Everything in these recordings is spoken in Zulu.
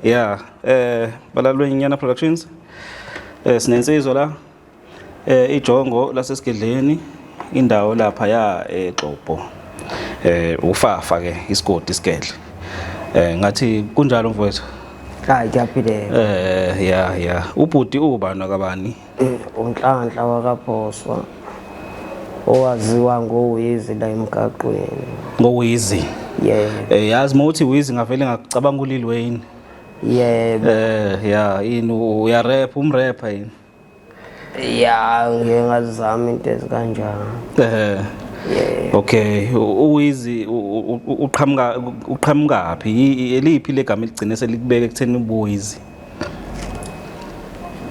Yeah, balalwe Nyana Productions. Sinensizwa la. Ijongo lasesigedleni indawo lapha ya eXopo. Ufafa ke isigodi isigedle. Ngathi kunjalo mfowethu. Hayi, kuyaphileka. Yeah. Ubhuti ubani wakabani? Unhlanhla wakaPhoswa owaziwa ngoWizi la emgaqweni. NgoWizi. Yebo. Yazi mawuthi Wizi ngavele ngacabanga uLil Wayne. Yebo. Yeah, yini uya rap, umrapper yini? Ya, ngiye ngazama into ezikanjalo. Yebo. Okay, uWizi uqhamuka phi? Eliphi legama eligcine selikubeka ekutheni ubuWizi?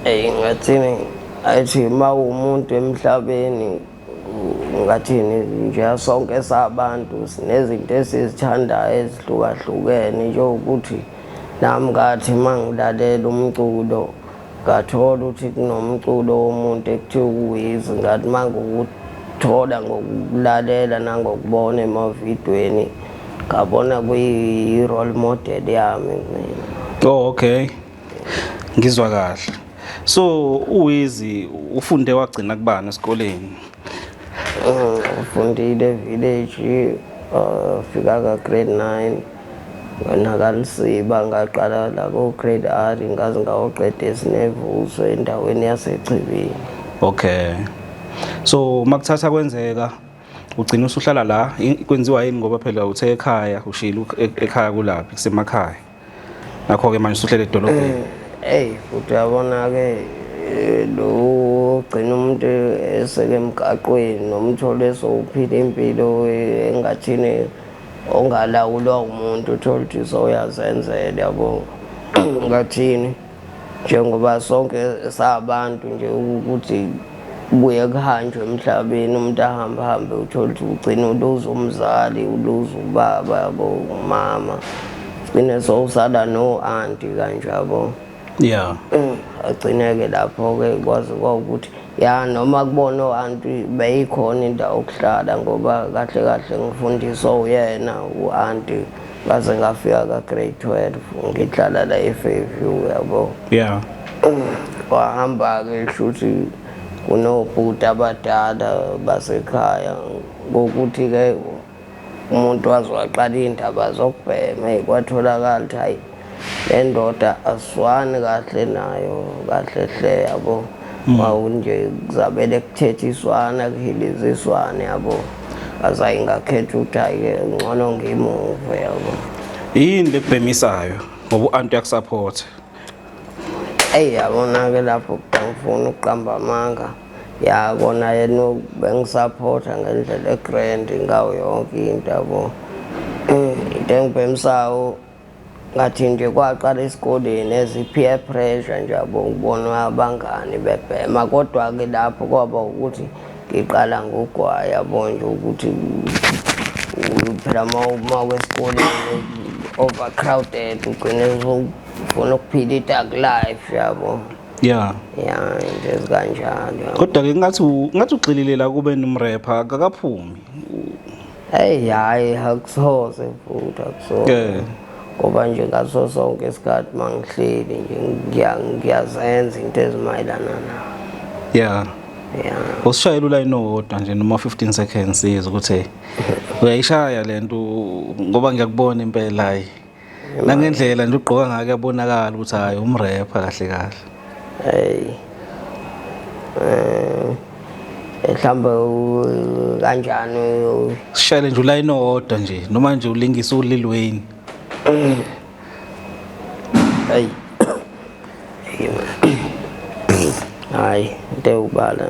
Ey, ngathini, athi uma uwumuntu emhlabeni, ngathini nje, sonke sabantu sinezinto esizithandayo ezihlukahlukene, njengokuthi nami ngathi uma ngilalela umculo ngathola ukuthi kunomculo womuntu ekuthiwa uWizi. Ngathi uma ngikuthola ngokulalela nangokubona emavidweni, ngabona kuyi-role model yami mina. Oh, okay. Ngizwa kahle. So uWizi ufunde wagcina kubani esikoleni? Ufundile village, fika ka grade 9 nakalisiba, ngaqala la ko grade R, ngaze ngawoqeda esinevuso endaweni yaseChibini. Okay. So makuthatha kwenzeka ugcina usuhlala la, kwenziwa yini? Ngoba phela uthe ekhaya ushilo, ekhaya kulaphi, kusemakhaya. Ngakho ke manje usuhlele edolobheni. Ey, futhi uyabona ke, lo gcina umuntu eseke emgaqweni noma uthole sowuphila impilo engathini ongalawulwa umuntu, uthole ukuthi sowuyazenzela, yabo, ngathini, njengoba sonke sabantu nje, ukuthi kubuye kuhanjwe emhlabeni, umuntu ahambe hambe, uthole ukuthi ugcina uluza umzali, uluza ubaba, yabo, umama, ugcine sowusala no-anti kanje, yabo. Agcine-ke lapho-ke kwaze kwawukuthi ya, noma kubona o-anti beyikhona indawo yokuhlala, ngoba kahle kahle ngifundiswa uyena u-anti ngaze ngafika ka-grade 12, ngihlala la e-Fairview, yabo. Wahamba-ke, shuthi kunobhuti abadala basekhaya, ngokuthi-ke umuntu waze waqala iy'ndaba zokubhema. Eyi, kwatholakala ukuthi hhayi, le ndoda asizwani kahle nayo kahle hle, yabo. Kwawu nje kuzabele kuthethiswana, kuhiliziswane, yabo, azayi ngakhetha ukuthi hhayi-ke, ngcono ngimuve, yabo. Yini lekubhemisayo, ngoba u-anti uyakusupport? Eyi, yabona-ke lapho angifuni ukuqamba amanga. Ya, kona yena bengisaphotha ngendlela egrand ngawo yonke into, yabo. Into engibhemisayo, ngathi nje kwaqala esikoleni ezi-peer pressure nje, yabo, ngibona abangani bebhema. Kodwa-ke lapho kwaba ukuthi ngiqala ngogwayi, yabo, nje ukuthi phela uma kwesikoleni overcrowded, ugcine ufuna ukuphila i-thug life, yabo. Ya, into ezikanjalo, yabo. Kodwa ke ngathi ugxilile la kube nomrapper, akakaphumi. Hey, hayi, akusoze futhi, akusoze. Ngoba nje ngaso sonke isikhathi mangihleli nje ngiyazenza into ezimayelana na. Ya. Usishayela ulayini owodwa nje noma 15 seconds, sizwe ukuthi uyayishaya lento, ngoba ngiyakubona impela, hayi. Nangendlela nje ugqoka ngayo kuyabonakala ukuthi hayi, umrapper kahle kahle. Hey. Mhlawumbe kanjani? Sishayele nje ulayini owodwa nje noma nje ulingise uLil Wayne. Hey. Hayi, into eyubala.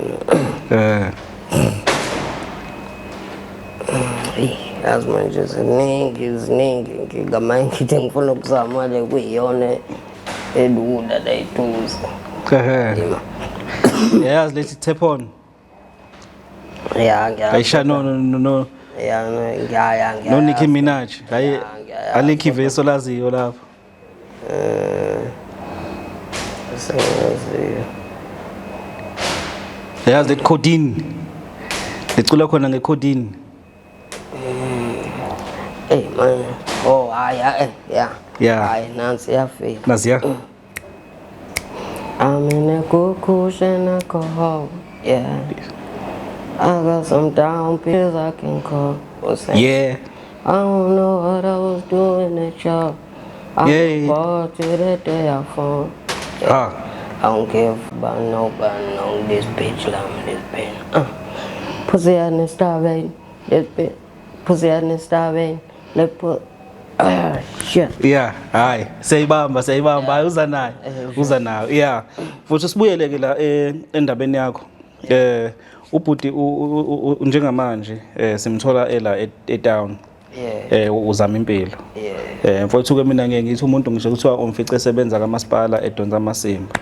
Eyi, yazi manje ziningi, ziningi. Ngigamane ngithi ngifuna ukuzama le kuyiyona elula la eduze. Ehe. Yazi lethi Tap On. Ya, ngiyazi. Ayisha no no no no Ya, ngiyaya, ngiyayazi. no Nicki Minaj. Hayi. Ya, ngiyayazi. Alikho iveso laziyo lapho. Sengaziyo. Yazi lethi Codeine. Lecula khona ngecodeine. Ey man, oh hayi, ya. Yeah. Hayi, nansi iyafika. Naziya. I'm in a good cushion alcohol. Yeah. I got some down pills I can call. What's that? Yeah. I don't know what I was doing at y'all. I Yeah. fall to the day I fall. Ah. I don't care about nobody, no this bitch, love this bitch. Pussy out and starving, this bitch. Pussy out and starving, let put. Shit. Yeah, hayi, siyayibamba, siyayibamba, hayi uza nayo. Uza nayo. Yeah. Futhi sibuyele ke la endabeni yakho. Ubhuti njengamanje simthola ela e-town. Uzama impilo. Mfowethu ke mina ngeke ngithi umuntu ngisho kuthiwa umfice esebenza kamasipala edonsa amasimba.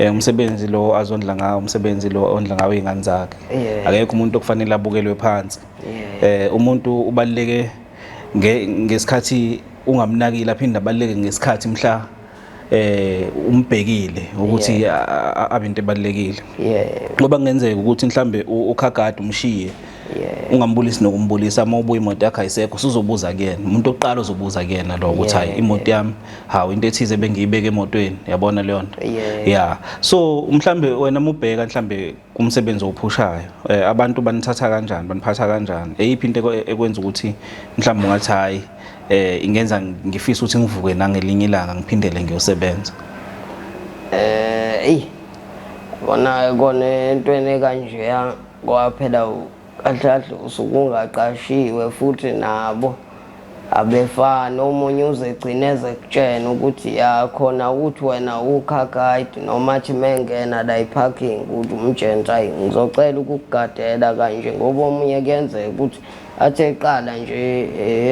Umsebenzi lo azondla ngawo, umsebenzi lo ondla ngawo izingane zakhe. Akekho umuntu okufanele abukelwe phansi. Umuntu ubaluleke ngesikhathi ungamnakile, aphinde abaluleke ngesikhathi mhla umbhekile ukuthi abe into ebalulekile. Ngoba kungenzeka ukuthi mhlambe ukhagade umshiye. Ungambulisi nokumbulisa, uma ubuya imoto yakho ayisekho, usuzobuza kuyena. Umuntu oqala uzobuza kuyena lo ukuthi hayi imoto yami, hawu into ethize bengiyibeke emotweni, yabona leyo nto. Yeah. So mhlambe wena mubheka mhlambe kumsebenzi owuphushayo, abantu banithatha kanjani, baniphatha kanjani? Eyiphi into ekwenza ukuthi mhlambe ungathi hayi ingenza ngifisa ukuthi ngivuke nangelinye ilanga ngiphindele ngiyosebenza? Eyi bona kona entweni kanjeya, ngoba phela kahle kahle usuke ungaqashiwe futhi nabo abefani. Omunye uze egcine ezekutshena ukuthi ya khona ukuthi wena u-car guide, noma athi mengena la i-parking ukuthi umtshene hayi ngizocela ukukugadela kanje, ngoba omunye kuyenzeka ukuthi athi eqala nje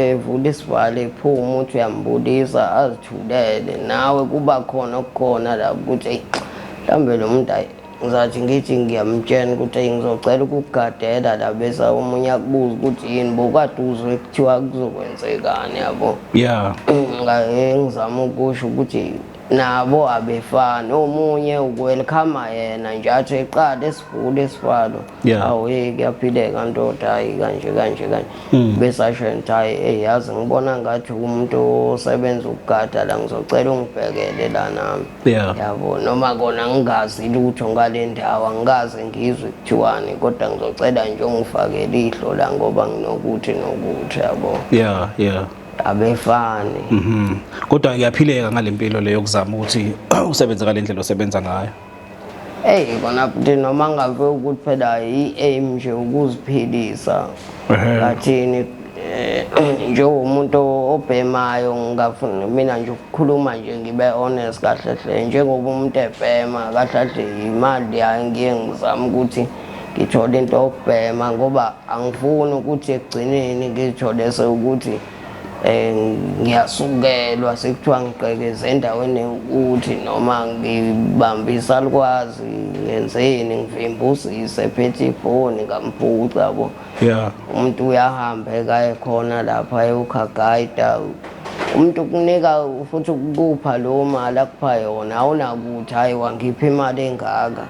evula isivalo ephuma uthi uyambulisa azithulele, nawe kuba khona okukhona la ukuthi eyi mhlawumbe lo muntu hayi ngizathi ngithi ngiyamtshena ukuthi eyi ngizocela ukukugadela la, bese omunye akubuza ukuthi yini bokade uzwe kuthiwa kuzokwenzekani, yabo. Ngizama ukusho ukuthi nabo abefani, omunye uku-welcome yena nje athi eqala esivule isivalo, awu hey kuyaphileka ndoda, hayi kanje kanje kanje, bese asho nje hayi hey yazi ngibona ngathi umuntu osebenza ukugada la, ngizocela ungibhekele la nami. Yabo, noma kona ngingazi lutho ngale ndawo, angikaze ngizwe kuthiwani, kodwa ngizocela nje ungifakele ihlo la ngoba nginokuthi nokuthi, yabo. Abefani. Kodwa kuyaphileka ngalempilo leyo yokuzama ukuthi usebenze ngale ndlela osebenza ngayo. Eyi kona futhi noma ngabe ukuthi phela i-aim nje ukuziphilisa. Ngathini njengomuntu obhemayo, ngingafuni mina nje ukukhuluma nje ngibe honest kahle hle, njengoba umuntu ebhema kahle kahle imali yayo ngiye ngizama ukuthi ngithole into yokubhema, ngoba angifuni ukuthi ekugcineni ngithole sekuthi ngiyasukelwa sekuthiwa ngigqekeze endaweni ukuthi noma ngibambe isalukwazi ngenzeni ngivimbusise phethe ifoni ngamphuca, yabo. Umuntu uyahamba ekaye khona lapha eyokhagayida, umuntu kunika futhi ukupha leyo mali akupha yona, awunakuthi hayi wangipha imali engaka.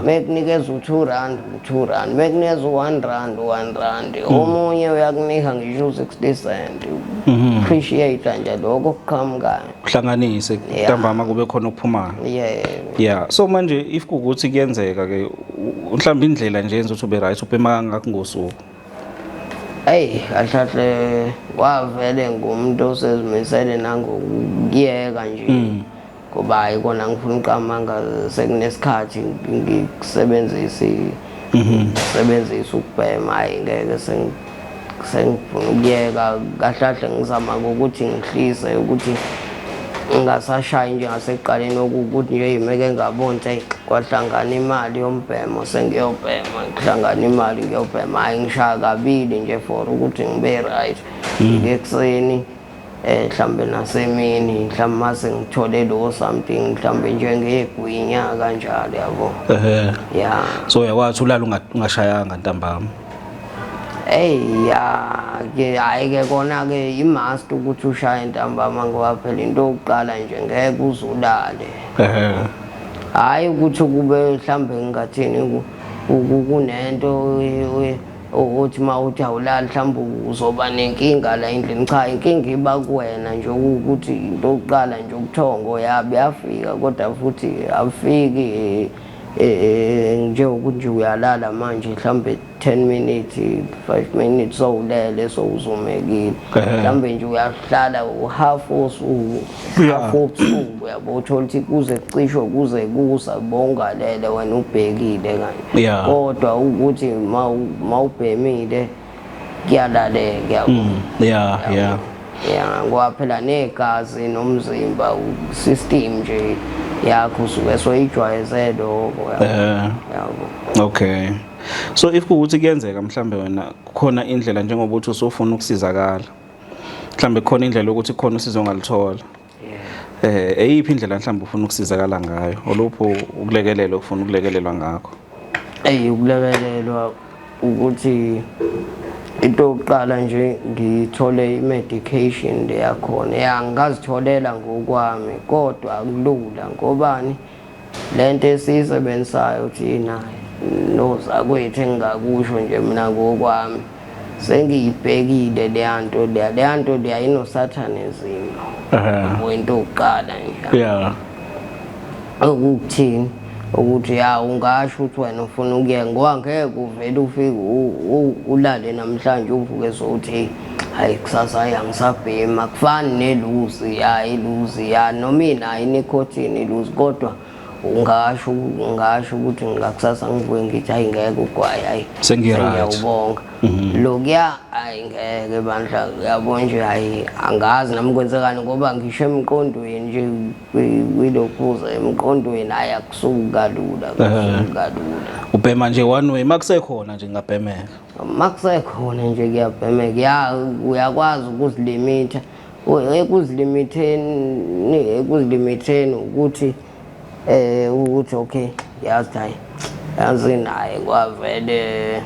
Mekunikeza u-2 rand, u-2 rand, mekunikeza u-1 rand, u-1 rand, omunye uyakunika ngisho u-60 cent. Appreciate nje lokho okuqhamukayo. Kuhlanganise ntambama kube khona okuphumayo. Yeah. So manje if kuwukuthi kuyenzeka ke mhlawumbe indlela nje yenza ukuthi ube right, ubhema kangaka ngosuku? Eyi kahle kahle wavele ngumuntu osezimisele nangokuyeka nje. Ngoba hayi kona ngifuna uqamanga sekunesikhathi ngikusebenzisa ngisebenzisa ukubhema, hayi ngeke sengifuna ukuyeka. Kahle kahle ngizama ngokuthi ngihlise ukuthi ngingasashayi njengasekuqaleni, okuwukuthi nje yimeke ngabona ukuthi eyi kwahlangana imali yombhemo sengiyobhema, kuhlangana imali ngiyobhema, hhayi ngishaya kabili nje for ukuthi ngibe right. Ngekuseni mhlambe nasemini, mhlambe mase ngithole lo something mhlambe njengegwinya kanjalo, yabo. Yeah. So uyakwazi ulala ungashayanga ntambama? Ey ya ke hayi ke kona ke i-must ukuthi ushaye ntambama, ngoba phela into yokuqala nje ngeke uzulale. Hayi ukuthi kube mhlambe ngingathini kunento Ukuthi uma uthi awulali mhlawumbe uzoba nenkinga la endlini. Cha, inkinga iba kuwena nje, ukuthi into yokuqala nje ubuthongo yabe yafika, kodwa futhi afiki njengokuthi nje uyalala manje mhlawumbe 10 minutes, 5 minutes sowulele, sowuzumekile. Mhlawumbe nje uyahlala uhalf usuku, half ubusuku, uyabo, uthola ukuthi kuze kucishwe kuze kusa bongalele wena ubhekile kanje. Kodwa ukuthi mawubhemile kuyalaleka, yabo. Yeah yeah Ya, ngoba phela negazi nomzimba, system nje yakho usuke soyijwayeze lokho, yabo. Yabo. Okay, so if kuwukuthi kuyenzeka mhlambe wena kukhona indlela, njengoba uthi usufuna ukusizakala, mhlambe kukhona indlela yokuthi kukhona usizo ongalithola, eyiphi indlela mhlambe ufuna ukusizakala ngayo, olupho ukulekelela ufuna ukulekelelwa ngakho? Eyi, ukulekelelwa ukuthi into yokuqala nje ngithole i-medication le yakhona. Ya, ngingazitholela ngokwami, kodwa akulula ngobani lento esiyisebenzisayo thina nozakwethu. Engingakusho nje mina ngokwami, sengiyibhekile leya nto leya, leya nto leya ino-satanism. Yabo, into yokuqala nje okukuthini ukuthi ya, ungasho ukuthi wena ufuna ukuyeka, ngoba ngeke uvele ufike ulale namhlanje uvuke sowuthi, "Hey, hayi, kusasa hayi, angisabhemi." Akufani neluzi, ya, iluzi, ya, noma inayo inicotine iluzi, kodwa ungasho ukuthi ngakusasa ngivuke ngithi, hayi, ngeke ugwayi, hayi, Sengi-right. sengiyawubonga lokuya, hayi, ngeke bandla, yabo nje, hayi, angazi nami kwenzekani, ngoba ngisho emqondweni nje kwilokhuza emqondweni, hayi, akusuki kalula, akusuki kalula. Ubhema nje one way, makusekhona nje ngabhemeka. Makusekhona nje kuyabhemeka, ya, uyakwazi ukuzilimitha. Ekuzilimitheni ukuthi okay, yazi, hayi, yazi naye kwavele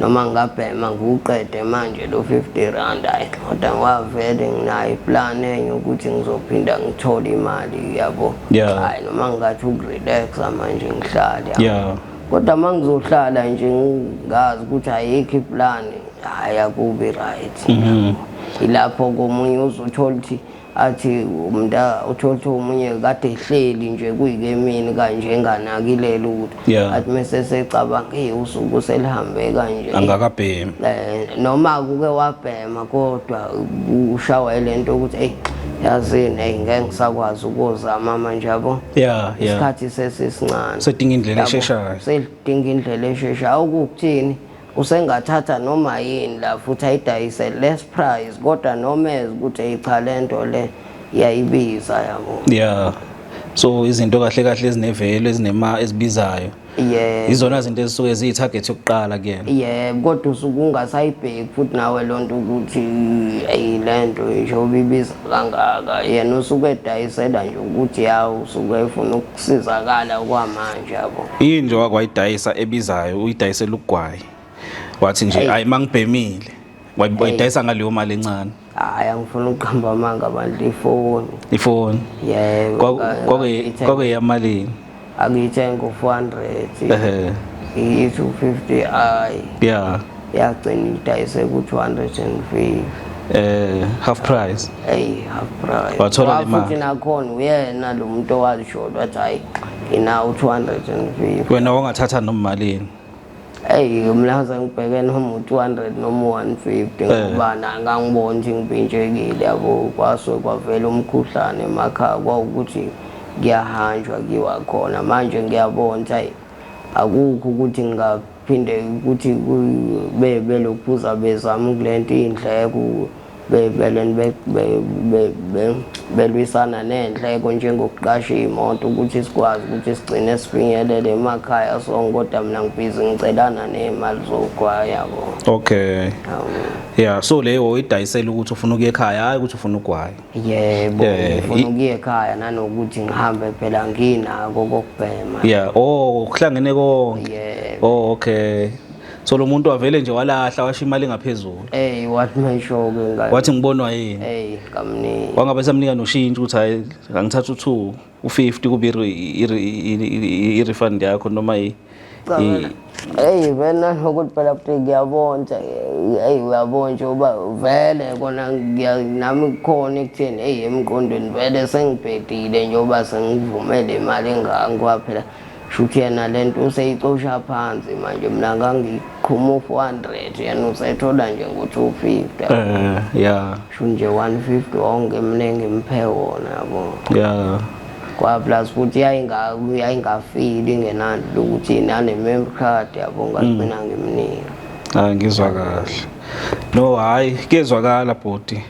noma ngingabhema ngiwuqede manje lo 50 rand, hayi, kodwa ngwavele nginayo iplan enye ukuthi ngizophinda ngithole imali, yabo. Hayi, noma ngingathi ukurelaxa manje ngihlale, yabo. Kodwa uma ngizohlala nje ngingazi ukuthi ayikho iplan, hhayi, akubi right. Ilapho komunye uzothola ukuthi athi umuntu, uthola ukuthi omunye kade ehleli nje kuyikemini kanje enganakile lutho, athi mese secabanga, hey, usuku selihambe kanje. Angakabhemi. Noma kuke wabhema, kodwa ushawa lento ukuthi, hey, yazini, hey, ngeke ngisakwazi ukuzama manje, yabo. Isikhathi sesisincane. Sedinga indlela esheshayo. Selidinga indlela esheshayo, okukuthini usengathatha noma yini la futhi ayidayise less price, kodwa noma ezi ukuthi, hey, cha, lento le iyayibiza, yabo. Yeah, so izinto kahle kahle ezinevelo, ezinema ezibizayo, izona zinto ezisuke ziyi-target yokuqala kuyena. Yebo, kodwa usuke ungasayibheki futhi nawe loo nto ukuthi, eyi, le nto njengoba ibiza kangaka, yena usuke edayisela nje ukuthi, ya, usuke efuna ukusizakala kwamanje, yabo. Yini nje wakwayidayisa ebizayo, uyidayisela ugwayi, wathi nje, Eyi. hayi, mangibhemile, wayidayisa ngaleyo mali encane? Hhayi, angifuna ukuqamba amanga abantu, ifoni. Ifoni? Yebo. Kwakuyeyamalini? Angiyithenga ngo-400. I-250 i. Yagcina idayise ku-250. Half price. Eyi, half price. Wathola le mali. Futhi nakhona uyena lo muntu owazishoyo wathi, hayi, nginawo 250. Wena wangathatha noma malini? Eyi, mina ngibheke noma u-200 noma u-150, ngoba ngangibona ukuthi ngipintshekile, yabo. Kwasuke kwavela umkhuhlane emakhaya, kwawukuthi kuyahanjwa kuyiwa khona. Manje ngiyabona ukuthi, hayi, akukho ukuthi ngingaphinde ukuthi belokhuza bezama ukulenta iy'ndleko, belwisana ney'ndleko njengokuqasha iy'moto ukuthi sikwazi ukuthi sigcine sifinyelele emakhaya sonke, kodwa mina ngibhizi ngicelana ney'mali zogwayi, yabo. Okay. Yabo. Yeah, so leyo uyidayisela ukuthi ufuna ukuya ekhaya, hayi ukuthi ufuna ugwayi. Yebo, ngifuna ukuya ekhaya nanokuthi ngihambe phela nginako kokubhema. Yeah, oh, kuhlangene konke. Yebo. Oh, okay, so lo muntu wavele nje walahla, washo imali engaphezulu. Ey, wathi mayisho-ke Wathi ngibonwa yini? Ey, ngamnika. Wangabe samnika noshintsho ukuthi, hayi, angithatha u-2 u-50 kube i-refund yakho noma Cha, Eyi vele nanokuthi phela futhi ngiyabonja, eyi uyabonja uba vele kona nami kukhona ekutheni eyi emqondweni vele sengibhedile njengoba sengivumele imali engaka ngoba phela shuthi yena le nto useyicosha phansi manje mina ngangiqhuma u-400 yena usethola nje ngo-250. Yeah. Shu nje 150 wonke mina engimuphe wona yabo. Yeah. Kwa plus futhi yayingafili ingenanto ukuthi nane-memory card yabo ngagcina ngimnika. Hayi ngizwa kahle. No hayi kuyezwakala bhuti.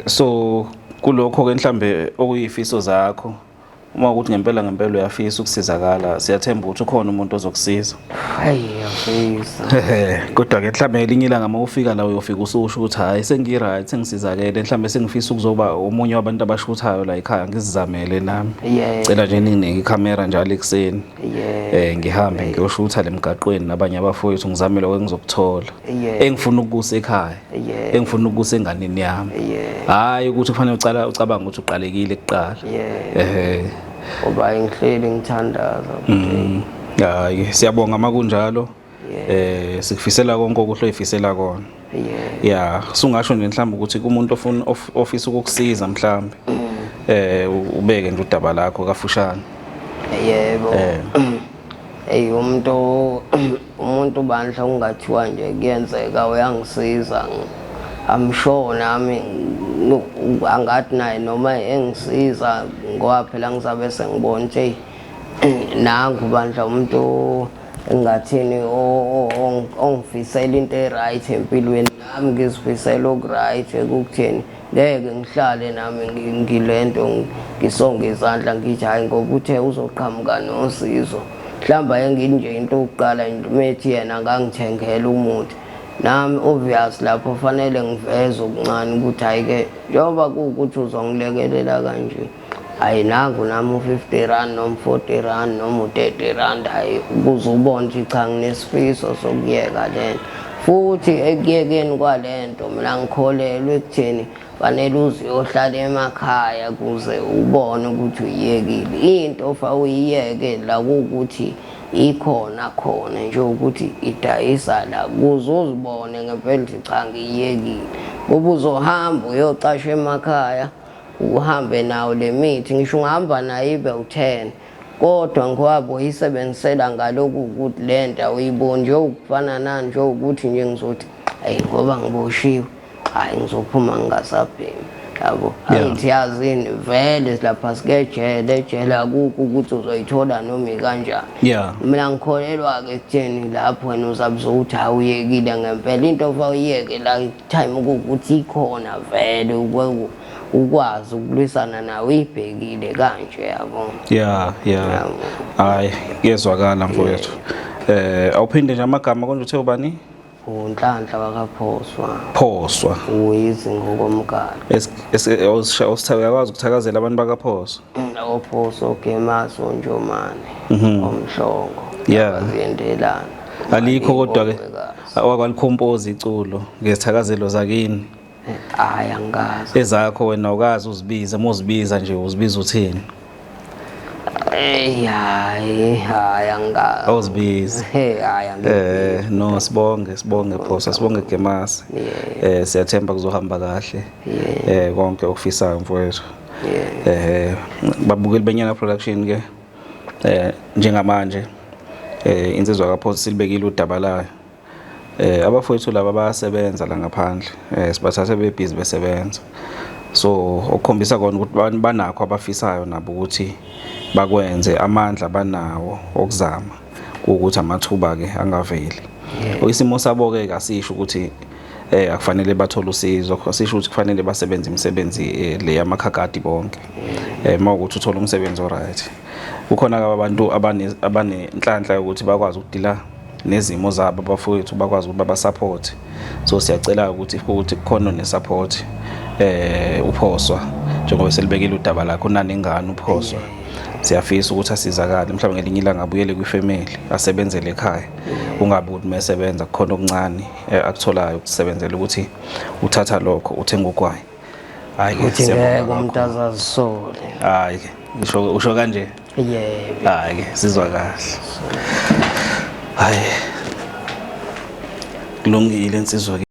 So kulokho ke mhlambe okuyifiso zakho uma ukuthi ngempela ngempela uyafisa ukusizakala siyathemba ukuthi ukhona umuntu ozokusiza. Hayi ngiyafisa. Kodwa ke mhlambe ngelinye ilanga uma ufika la uyofika ususho ukuthi hayi sengi-right sengisizakele mhlambe sengifisa ukuzoba omunye wabantu abashuthayo la ekhaya ngizizamele nami. Cela nje ninginike ikhamera njalo ekuseni. Ngihambe ngiyoshutha lemgaqweni nabanye abafowethu ngizame lokho engizokuthola. Engifuna ukukusa ekhaya. Engifuna ukukusa enganeni yami. Hayi ukuthi kufanele ucala ucabanga ukuthi uqalekile kuqala. Ngoba ngihleli ngithandaza. Hayi siyabonga makunjalo. Sikufisela konke okuhle oyifisela kona. Yeah, sungasho nje mhlawumbe ukuthi kumuntu ofuna ofisa ukukusiza mhlawumbe. Ubeke nje udaba lakho kafushane. Yebo. Hey umuntu bandla ungathiwa nje kuyenzeka uyangisiza. I'm sure nami angathi naye noma engisiza ngoba phela ngizabe sengibona ukuthi nangu bandla umuntu engathini ongifisela into e-right empilweni nami ngizifisela oku-right ekukutheni ngeke ngihlale nami ngilento ngisonge izandla ngithi hhayi ngoba uthe uzoqhamuka nosizo. Mhlawumbe ake ngithi nje into yokuqala methi yena angangithengela umuthi nami obvious lapho fanele ngiveze okuncane ukuthi hhayi-ke njengoba kuwukuthi uzongilekelela kanje hayi nangu nami u-50 rand noma 40 rand noma u-30 rand hayi ukuze ubone ukuthi cha nginesifiso sokuyeka lento. Futhi ekuyekeni kwalento mina ngikholelwa ekutheni fanele uze uyohlala emakhaya kuze ubone ukuthi uyiyekile. Into ofa uyiyeke la kuwukuthi ikhona khona nje ukuthi idayisa la kuze uzibone ngempela ukuthi cha ngiyiyekile. Ngoba uzohamba uyocasha emakhaya uhambe nawo le mithi ngisho ungahamba nayo ibe u-10 kodwa ngoba uyisebenzisela ngalokhu ukuthi le nto awuyiboni nje ukufana nani nje ukuthi nje ngizothi ayi ngoba ngiboshiwe hayi ngizophuma ngingasabhemi yabo. Angithi yazini vele lapha sikejele ejele akukho ukuthi uzoyithola noma ikanjani. Mina ngikholelwa-ke ekutheni lapho wena uzabe uzokuthi awuyekile ngempela into ofa uyiyeke la time ukuthi ikhona vele ukwazi ukulwisana nawe uyibhekile kanje yabo. Yeah. Hayi kuyezwakala mfowethu. Awuphinde nje amagama konje uthe ubani? uNhlanhla wakaPhoswa. Phoswa. Uyizi ngokomgalo. Uyakwazi ukuthakazela abantu bakaPhoswa? Ophoswa oGemaso oNjomane. Omhlongo. Yeah. Abaziyendelana. Alikho kodwa ke wakwalikhompoza iculo ngezithakazelo zakini. Hayi angikazi. Ezakho wena ukazi uzibiza, uma uzibiza nje uzibiza uthini? Hey hayi hayi angikazi. Awuzibizi. Hey hayi angikazi. No sibonge Phoswa, sibonge Gemasi. Siyathemba kuzohamba kahle. Konke okufisayo mfowethu. Babukeli beNyana Production ke njengamanje insizwa kaPhoswa silibekile udaba layo. Abafowethu laba bayasebenza la ngaphandle, sibathathe bebhizi besebenza. So okukhombisa kona ukuthi banakho abafisayo nabo ukuthi bakwenze, amandla banawo okuzama ukuthi amathuba ke angaveli. Isimo sabo ke asisho ukuthi akufanele bathole usizo, asisho ukuthi kufanele basebenze imisebenzi le yamakhakadi bonke. Uma ukuthi uthola umsebenzi oright. Kukhona abantu abanenhlanhla yokuthi bakwazi ukudila nezimo zabo abafowethu, bakwazi ukuthi babasupport. So siyacela ukuthi futhi kukhona nesupport uPhoswa njengoba selibekile udaba lakho unanengane uPhoswa. Siyafisa ukuthi asizakale mhlawumbe ngelinye ilanga abuyele kwifamily asebenzele ekhaya. Kungabi ukuthi mesebenza kukhona okuncane akutholayo ukusebenzela ukuthi uthatha lokho uthenga ugwayi. Hayi ke siyabonga umuntu azazisole. Hayi ke usho kanje. Yebo. Hayi ke sizwa kahle. Hayi, kulungile insizwa.